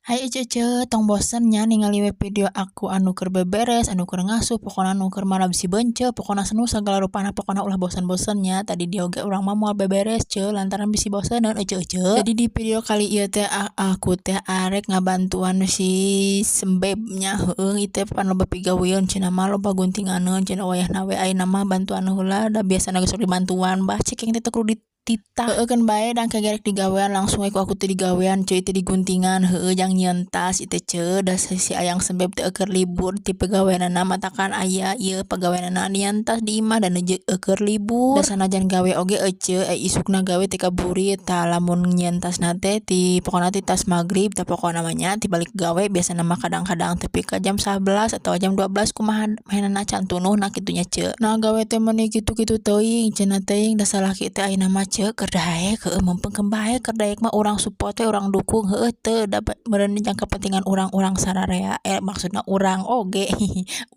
Hai ece-ece, tong bosen nya ningali we video aku anu keur beberes, anu keur ngasuh, pokona anu keur marab si beunce, pokona senu sagala rupana, pokona ulah bosen-bosen nya. Tadi dia oge urang mah moal beberes ce lantaran bisi boseneun ece-ece. Jadi di video kali ieu teh aku teh arek ngabantuan si sembeb nya, heueuh ieu teh pan loba pigaweun cenah mah, loba guntinganeun cenah, wayahna we ayeuna mah bantuan heula, da biasana geus sok dibantuan bah cekeng teh teu kudu dititah. Heueuh, keun bae da engke gerek digawean, langsung we ku aku teh digawean ceu teh diguntingan, heueuh, jang nyieun tas ieu teh ce. Da si ayang sembeb teh keur libur ti pagaweanana, matakan aya ieu pagaweanana nyieun tas di imah dan keur libur. Da sanajan gawe oge ece isukna gawe teh kaburit. Tah, lamun nyieun tasna teh ti pokona ti tas magrib tah, pokona mah nya ti balik gawe biasana mah kadang-kadang tepi ka jam 11 atawa jam 12, kumaha maenana can tunuhna kitu nya ce. Nah, gawe teh meuni kitu-kitu teuing cenah teuing, da salaki teh ayeuna mah ce keur daek, heueuh, mempengkeun bae keur daek mah urang support we, urang dukung, heueuh teu, da meureun jang kepentingan urang-urang sararea, eh, maksudna urang oge,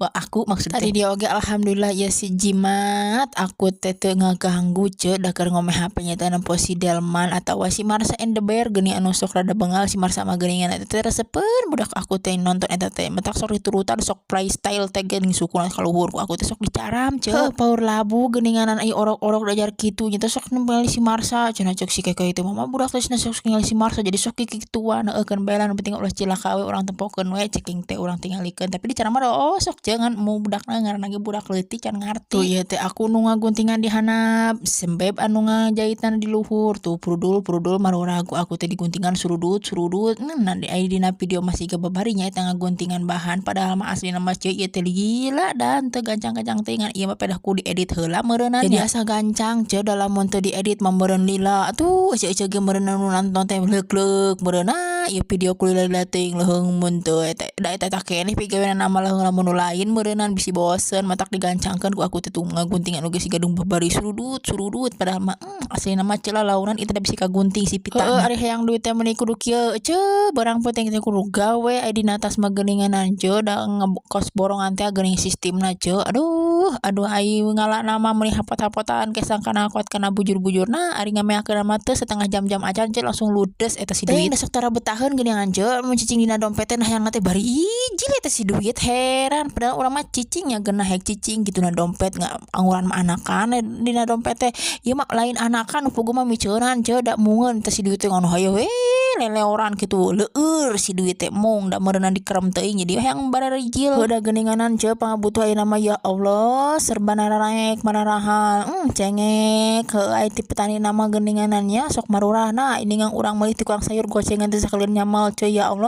wah, aku maksud tadi dia oge. Alhamdulillah ya si jimat, aku teh teu ngaganggu ce, da keur ngomeh HP nya teh nempo si Delman atawa si Marsa and the Bear geuning anu sok rada bengal si Marsa mah geuningan. Eta teh resepeun budak aku teh nonton eta teh, matak sok diturutan, sok playstyle teh geuning sukuna kaluhur ku aku teh sok dicaram ce. Heuh, paur labu geuninganan ai orok-orok diajar kitu nya teh, sok ningali si Marsa cenah. Cek si Keke itu, mama budak teh cenah sok ningali si Marsa, jadi sok kikituan. Heueuh, keun bae lah, nu penting ulah cilaka we, urang tempokeun we ceking teh, urang tingalikeun tapi dicaram mah. Oh, sok jangan mau budakna, ngaranna ge budak leutik can ngarti. Tuh, ieu teh aku nu ngaguntingan di handap, sembeb anu ngajaitan di luhur. Tuh, purudul purudul marurag ku aku teh diguntingan, surudut surudut. Nah, ai dina video masih ge babari nya eta ngaguntingan bahan, padahal mah aslina mah ceu ieu teh lila dan teu gancang-gancang teuing, ngan ieu mah pedah ku diedit heula meureunan, jadi asa gancang ce. Da lamun teu diedit mah meureun lila atuh ece-ece ge, meureun nu nonton teh leuk-leuk meureun ieu video ku lila-lila teuing leuheung mun teu eta, da eta eta keneh pigaweanana mah leuheung, lamun nu lain meureunan bisi bosen, matak digancangkeun ku aku teh. Tuh, ngaguntingan oge si gadung babari surudut surudut, padahal mah aslina mah ce lalaunan ieu teh, da bisi kagunting si pitana. Heueuh, ari hayang duit teh meuni kudu kieu ce, barang penting teh kudu gawe. Ai dina tas mah geuninganan ce, da kos borongan teh geuning sistemna ce. Aduh aduh, ai ngalana mah meuni hapot-hapotan ke sangkana kuat kana bujur-bujurna, ari ngameakeun mah teu setengah jam-jam acan ce, langsung ludes eta si duit. Da sok tara betaheun geuningan ce, mun cicing dina dompet teh, nah hayangna teh barijil eta si duit, heran. Padahal urang mah cicing nya geunah hek cicing gitu na dompet, angguran mah anakan dina dompet teh. Ieu mah lain anakan, puguh mah miceunan ce, da mungeun teh si duit teh, ngan hayo we leleoran kitu, leueur si duit teh mung, da meureunan dikerem teuing, jadi hayang bararijil. Heuh, da geuninganan ce, pangabutuh ayeuna mah ya Allah serba naraek mararahal, cengek. Heueuh, ai ti petani mah geuninganan nya sok marurahna ini, ngang urang meuli tukang sayur gocengan teh sakalian nyamal ce, ya Allah.